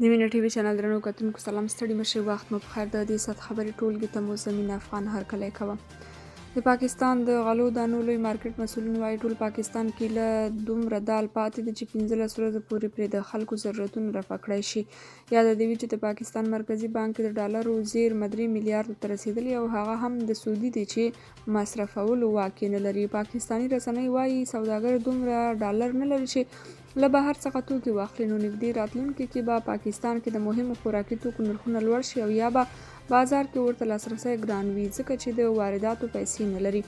د مینه ټي وي چینل درنو کتونکو سلام، ستړي مشي، وخت مو په خیر. د دې ساعت خبري ټولګي ته مو زمینه افغان هرکلی کوم. د پاکستان د غلو دانو لوی مارکیټ مسولین وايي، ټول پاکستان کې له دومره دال پاتې دي چې 15 ورځې پورې پرې د خلکو ضرورتونه رفع کړای شي. یاده دې وي چې د پاکستان مرکزي بانک کې د ډالرو زیرمه 3 میلیارډو ته رسېدلې او هغه هم د سعودي دی چې مصرفولو واک یې نه لري. پاکستاني رسنۍ وايي، سوداګر دومره ډالر نه لري چې له بهر څخه توکي واخلي، نو نږدې راتلونکي کې به پاکستان کې د مهمو خوراکي توکو نرخونه لوړ شي او یا به بازار کې ورته لاسرسی ګران وي، ځکه چې د وارداتو پیسې نه لري.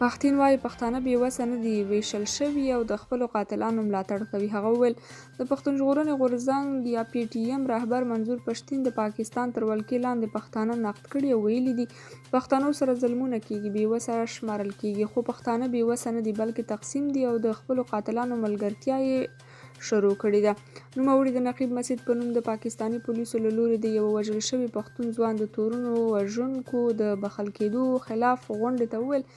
پښتین وايي، پښتانه بې وسه نه دي، ویشل شوي او د خپلو قاتلانو ملاتړ کوي. هغه وویل، د پښتون ژغورنې غورځنګ یا پي ټي ایم رهبر منظور پښتین د پاکستان تر ولکې لاندې پښتانه نقد کړي او ویلي دي، پښتنو سره ظلمونه کیږي، بې وسه شمارل کیږي، خو پښتانه بې وسه نه دي، بلکې تقسیم دي او د خپلو قاتلانو ملګرتیا یې شروع کړې ده. نوموړي د نقیب مسید په نوم د پاکستاني پولیسو له لوري د یوه وژل شوي پښتون ځوان د تورونو وژونکو د بخښل کېدو خلاف غونډې ته وویل،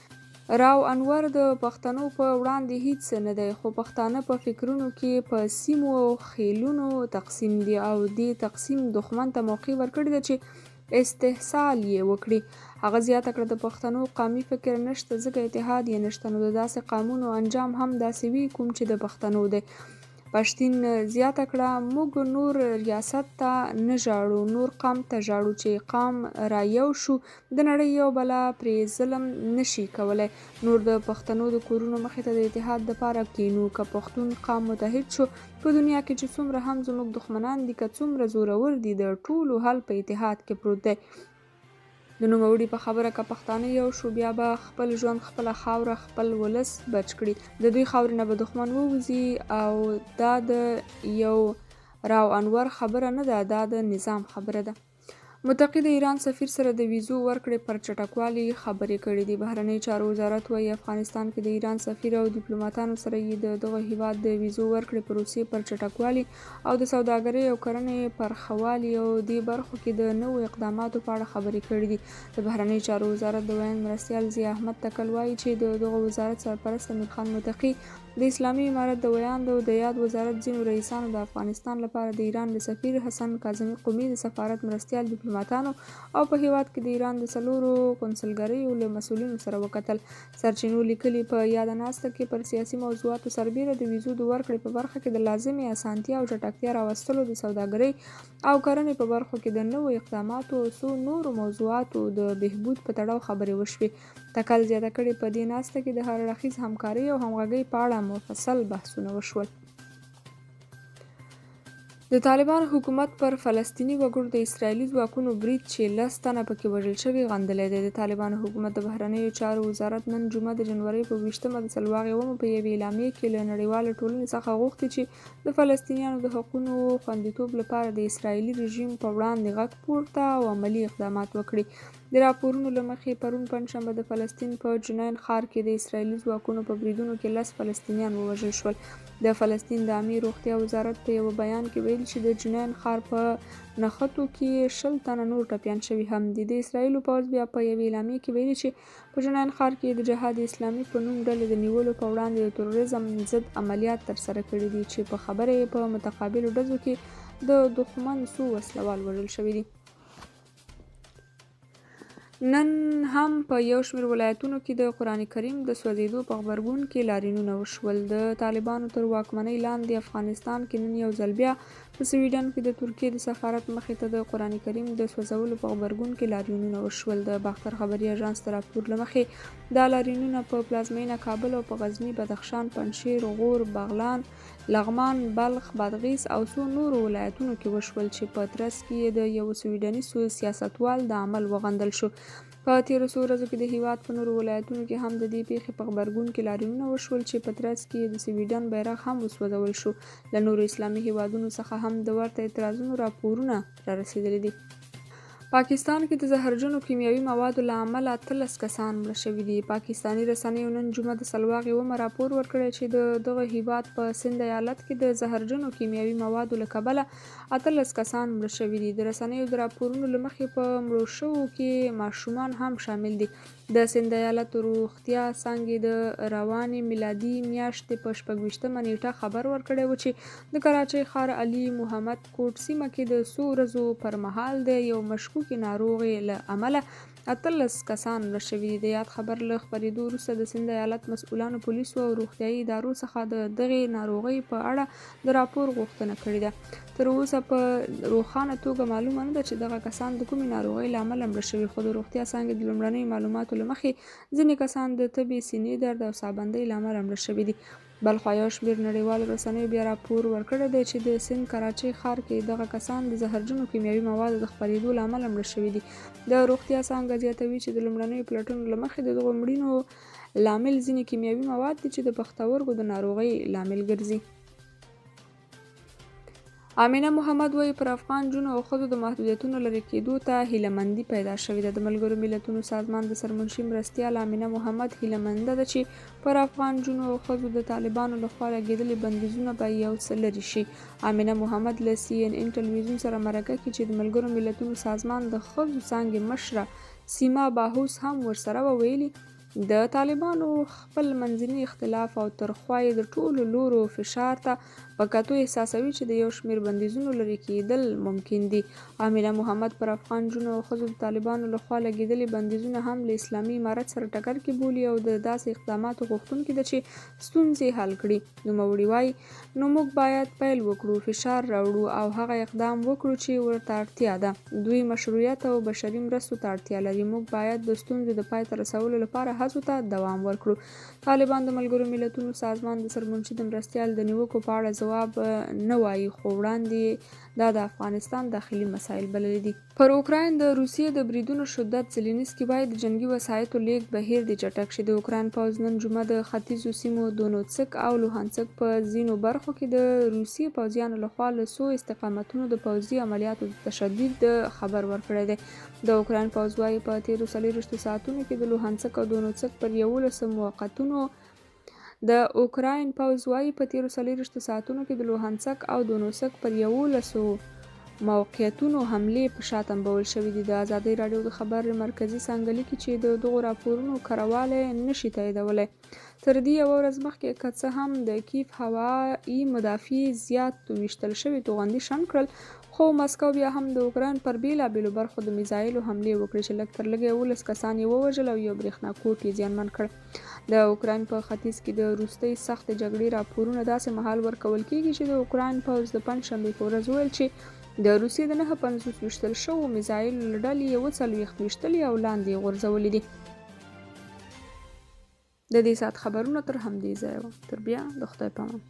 راو انور د پښتنو په وړاندې هیڅ نه دی، خو پښتانه په فکرونو کې په سیمو او خېلونو تقسیم دي او دې تقسیم دښمن ته موقع ورکړې ده چې استحصال یې وکړي. هغه زیاته کړه، د پښتنو قامي فکر نشته، ځکه اتحاد یې نشته، نو د داسې قامونو انجام هم داسې وي کوم چې د پښتنو دی. پښتین زیاته کړه، موږ نور ریاست ته نه ژاړو، نور قام ته ژاړو، چې قام را یو شو د نړۍ یو بلا پرې ظلم نه شي کولی. نور د پښتنو د کورونو مخې ته د اتحاد دپاره کینو، که پښتون قام متحد شو، په دنیا کې چې څومره هم زموږ دښمنان دي، که څومره زورور دي، د ټولو حل په اتحاد کې پروت دی. د نوموړي په خبره، که پښتانه یو شو، بیا به خپل ژوند، خپله خاوره، خپل ولس بچ کړي، د دوی خاورې نه به دښمن ووځي او دا د یو راو انور خبره نه ده، دا د نظام خبره ده. متقي د ایران سفیر سره د ویزو ورکړې پر چټکوالي خبرې کړې دي. بهرنیو چارو وزارت وايي، افغانستان کې د ایران سفیر او دیپلوماتانو سره یې د دغه هیواد د ویزو ورکړې پروسې پر چټکوالي او د سوداګرۍ او کرنې پر ښه والي او دې برخو کې د نوو اقداماتو په اړه خبرې کړې دي. د بهرنیو چارو وزارت د ویاند مرستیال ضیا احمد تکل وايي چې د دغه وزارت سرپرست امیرخان متقي، د اسلامي امارت د ویاند او د یاد وزارت ځینو رئیسانو د افغانستان لپاره د ایران له سفیر حسن کاظمي قمي، د سفارت مرستیال دیپلوماتانو او په هېواد کې د ایران د څلورو قونسلګریو له مسؤلینو سره وکتل. سرچینو لیکلي، په یاده ناسته کې پر سیاسي موضوعاتو سربېره د ویزو د ورکړې په برخه کې د لازمې اسانتیا او چټکتیا راوستلو، د سوداګرۍ او کرنې په برخو کې د نوو اقداماتو او څو نورو موضوعاتو د بهبود په تړاو خبرې وشوې. تکل زیاته کړې، په دې ناسته کې د هر اړخیز همکارۍ او همغږۍ په اړه مفصل بحثونه وشول. د طالبانو حکومت پر فلسطیني وګړو د اسراییلي ځواکونو برید چې 10 تنه پکې وژل شوي، غندلی دی. د طالبانو حکومت د بهرنیو چارو وزارت نن جمعه د جنورۍ په 20مه د سلواغې اوومه په یوې اعلامیې کې له نړیوالې ټولنې څخه غوښتي چې د فلسطینیانو د حقونو خوندیتوب لپاره د اسراییلي رژیم په وړاندې غږ پورته او عملي اقدامات وکړي. د راپورونو له مخې، پرون پنجشنبه د فلسطین په جنین ښار کې د اسراییلي ځواکونو په بریدونو کې 10 فلسطینیان ووژل شول. د فلسطین د عامې روغتیا وزارت په یوه بیان کې ویلي چې د جنین ښار په نښتو کې 20 تنه نور ټپیان شوي هم دي. د اسراییلو پوځ بیا په یوې اعلامیې کې ویلي چې په جنین ښار کې د جهاد اسلامي په نوم ډلې د نیولو په وړاندې د تروریزم ضد عملیات ترسره کړي دي چې په خبره یې په متقابلو ډزو کې د دښمن څو وسلوال وژل شوي دي. نن هم په یو شمېر ولایتونو کې د قرآن کریم د سوځېدو په غبرګون کې لاریونونه وشول. د طالبانو تر واکمنۍ لاندې افغانستان کې نن یو ځل بیا په سویډن کې د ترکیې د سفارت مخې ته د قرآن کریم د سوځولو په غبرګون کې لاریونونه وشول. د باختر خبري اژانس د راپور له مخې، دا لاریونونه په پلازمېنه کابل او په غزني، بدخشان، پنجشیر، غور، بغلان، لغمان، بلخ، بادغیس او څو نورو ولایتونو کې وشول چې په ترڅ کې یې د یوه سویډني سیاستوال دا عمل وغندل شو. په تېرو څو ورځو کې د هېواد په نورو ولایتونو کې هم د دې پېښې په غبرګون کې لاریونونه وشول چې په ترڅ کې یې د سویډن بیرغ هم وسوځول شو. له نورو اسلامي هېوادونو څخه هم د ورته اعتراضونو راپورونه رارسېدلي دي. پاکستان کې د زهرجنو کیمیاوي موادو له امله 18 کسان مړه شوي دي. پاکستاني رسنیو نن جمعه د سلواغې اومه راپور ورکړی چې د دغه هیواد په سند ایالت کې د زهرجنو کیمیاوي موادو له کبله 18 کسان مړه شوي دي. د رسنیو د راپورونو له مخې په مړو شوو کې ماشومان هم شامل دي. د سند ایالت روغتیا څانګې د روانې میلادي میاشتې په 26مه نیټه خبر ورکړی و چې د کراچۍ ښار علي محمد کوټ سیمه کې د څو ورځو پر مهال د یو مشکوکې ناروغې له امله 18 کسان مړه شوي دي. د یاد خبر له خپرېدو وروسته د سند ایالت مسؤلانو، پولیسو او روغتیايي ادارو څخه د دغې ناروغۍ په اړه د راپور غوښتنه کړې ده. تر اوسه په روښانه توګه معلومه نه ده چې دغه کسان د کومې ناروغۍ له امله مړه شوي، خو د روغتیا څانګې د لومړنیو معلوماتو له مخې ځینې کسان د تبې، سینې درد او سابندۍ له امله مړه شوي دي. بلخوا یو شمېر نړیوالو رسنیو بیا راپور ورکړی دی چې د سند کراچۍ ښار کې دغه کسان د زهرجنو کیمیاوي موادو د خپرېدو له امله مړه شوي دي. د روغتیا څانګه زیاتوي چې د لومړنیو پلټنو له مخې د دغو مړینو لامل ځینې کیمیاوي مواد دي چې د پښتورګو د ناروغۍ لامل ګرځي. امینه محمد وایي، پر افغان نجونو او ښځو د محدودیتونو لرې کېدو ته هیله مندي پیدا شوې ده. د ملګرو ملتونو سازمان د سرمنشي مرستیاله امینه محمد هیله منده ده چې پر افغان نجونو او ښځو د طالبانو له خوا لګېدلي بندیزونه به یو څه لرې شي. امینه محمد له سي ان ان ټلویزیون سره مرکه کې چې د ملګرو ملتونو سازمان د ښځو څانګې مشره سیما باهوس هم ورسره وه ویلي، د طالبانو خپل منځني اختلاف او تر خوا یې د ټولو لورو فشار ته په کتو احساسوي چې د یو شمېر بندیزونو لرې کېدل ممکن دي. امینه محمد پر افغان نجونو او ښځو د طالبانو له خوا لګېدلي بندیزونه هم له اسلامي امارت سره ټکر کې بولي او د داسې اقداماتو غوښتونکې ده چې ستونزې حل کړي. نوموړي وايي، نو موږ باید پیل وکړو، فشار راوړو او هغه اقدام وکړو چې ورته اړتیا ده. دوی مشروعیت او بشري مرستو ته اړتیا لري. موږ باید د ستونزو د پای ته رسولو لپاره هڅو ته دوام ورکړو. طالبان د ملګرو ملتونو سازمان د سرمنشي د مرستیال د نیوکو په اړه ځواب نه وايي، خو وړاندې یې دا د افغانستان داخلي مسایل بللي دي. پر اوکراین د روسیې د بریدونو شدت، زیلینسکي وايي د جنګي وسایطو لېږد بهیر دې چټک شي. د اوکراین پوځ نن جمعه د ختیځو سیمو دونوڅک او لوهانڅک په ځینو برخو کې د روسیې پوځیانو لخوا له څو استقامتونو د پوځي عملیاتو د تشدید خبر ورکړی دی. د اوکراین پوځ وايي په تېرو 24 ساعتونو کې د لوهانڅک او دونوڅک پر 11 موقتونو د اوکراین پوځ وايي په تېرو 24 ساعتونو کې د لوهانڅک او دونوڅک پر 11 موقعیتونو حملې په شا تمبول شوې دي. د ازادۍ راډیو د خبر مرکزي څانګه لیکي چې د دغو راپورونو کره والی نه شي تاییدولی. تر دې یوه ورځ مخکې که څه هم د کیف هوایي مدافع زیات ویشتل شوي توغندي شنډ کړل، خو مسکو بیا هم د اوکراین پر بېلابېلو برخو د میزایلو حملې وکړې چې لږ تر لږه 11 کسان یې ووژل او یو برېښناکوټ یې زیانمن کړ. د اوکراین په ختیځ کې د وروستۍ سختې جګړې راپورونه داسې مهال ورکول کېږي چې د اوکراین پوځ د پنجشنبې په ورځ وویل چې د روسیې د 59 ویشتل شوو میزایلو له ډلې یې 47 ویشتلي او لاندې یې غورځولي دي. د دې ساعت خبرونه تر همدې ځایه وه. تر بیا د خدای پامان.